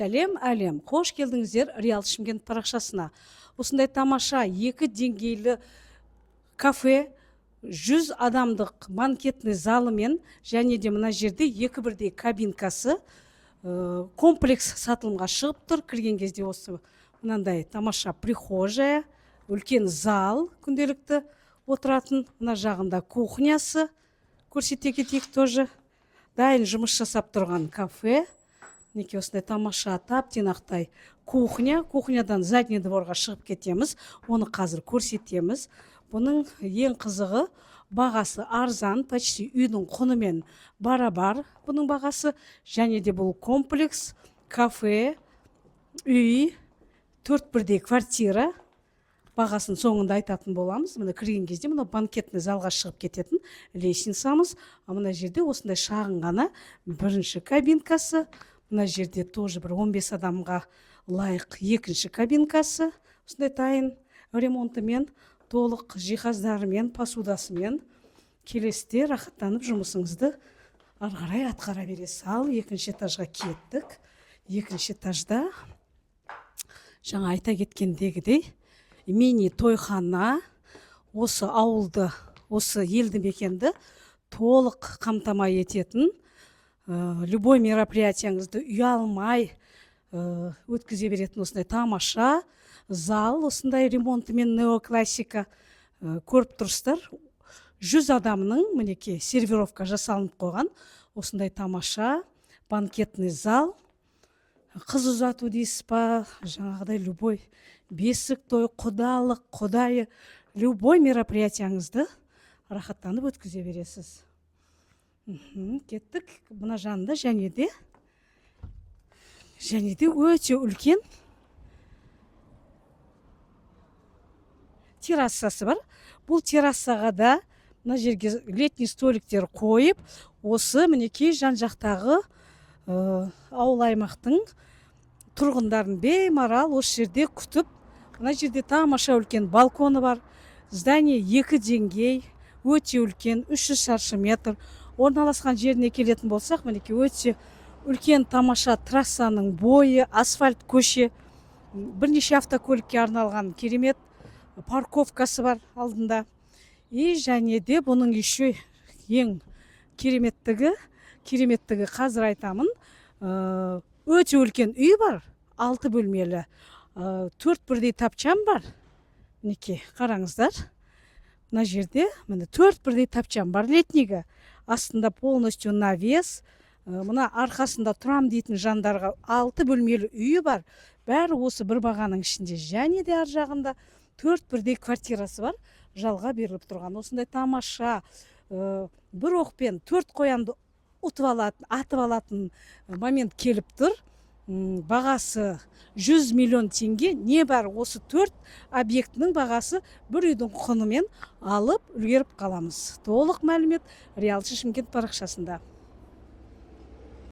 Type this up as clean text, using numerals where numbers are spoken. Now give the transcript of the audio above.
Сәлем, әлем! Қош келдіңіздер Реал Шымкент парақшасына. Осындай тамаша екі деңгейлі кафе, 100 адамдық банкетный залымен және де мына жерде екі бірдей кабинкасы, комплекс сатылымға шығып тұр. Кірген кезде осы мынандай тамаша прихожая, үлкен зал, күнделікті отыратын, мына жағында кухнясы, көрсете кетейік тоже. Дайын жұмыс жасап тұрған кафе. Мінекей, осындай тамаша, тап тұйнақтай кухня. Кухнядан задний дворға шығып кетеміз, оны қазір көрсетеміз. Бұның ең қызығы, бағасы арзан, почти үйдің құнымен барабар бұның бағасы. Және де бұл комплекс кафе, үй, төрт бірдей квартира. Бағасын соңында айтатын боламыз. Міне, кірген кезде мына банкетный залға шығып кететін лестницамыз, а мына жерде осындай шағын ғана бірінші кабинкасы, мына жерде тоже бір 15 адамға лайық екінші кабинкасы, осындай дайын ремонтымен, толық жиһаздарымен, посудасымен. Келесіде рахаттанып жұмысыңызды ары қарай атқара бересіз. Ал екінші этажға кеттік. Екінші этажда жаңа айта кеткендегідей мини тойхана. Осы ауылды, осы елді мекенді толық қамтамай ететін, любой мероприятияңызды ұялмай өткізе беретін осындай тамаша зал, осындай ремонтымен, неоклассика. Көріп тұрсыздар, 100 адамның, мінекей, сервировка жасалынып қойған. Осындай тамаша банкетный зал, қыз ұзату дейсіз ба, жаңағыдай любой бесік той, құдалық, құдайы, любой мероприятияңызды рахаттанып өткізе бересіз. Кеттік. Мына жанында және де өте үлкен террасасы бар. Бұл террасаға да мына жерге летний столиктер қойып, осы, мінекей, жан жақтағы ауыл аймақтың тұрғындарын беймарал осы жерде күтіп, мына жерде тамаша үлкен балконы бар. Здание екі деңгей, өте үлкен, 300 шаршы метр. Орналасқан жеріне келетін болсақ, мінекей, өте үлкен тамаша трассаның бойы, асфальт көше, бірнеше автокөлікке арналған керемет парковкасы бар алдында. И және де бұның еще ең кереметтігі қазір айтамын. Өте үлкен үй бар, алты бөлмелі, төрт бірдей тапчан бар. Мінекей, қараңыздар, мына жерде, міне, төрт бірдей тапчан бар, летнигі астында, полностью навес. Мына арқасында тұрам дейтін жандарға алты бөлмелі үйі бар, бәрі осы бір бағаның ішінде. Және де ар жағында төрт бірдей квартирасы бар жалға беріліп тұрған. Осындай тамаша, бір оқпен төрт қоянды ұтып алатын, атып алатын момент келіп тұр. Бағасы 100 миллион теңге. Не бар, осы төрт объектінің бағасы бір үйдің құнымен алып үлгеріп қаламыз. Толық мәлімет Реалшы Шымкент парақшасында.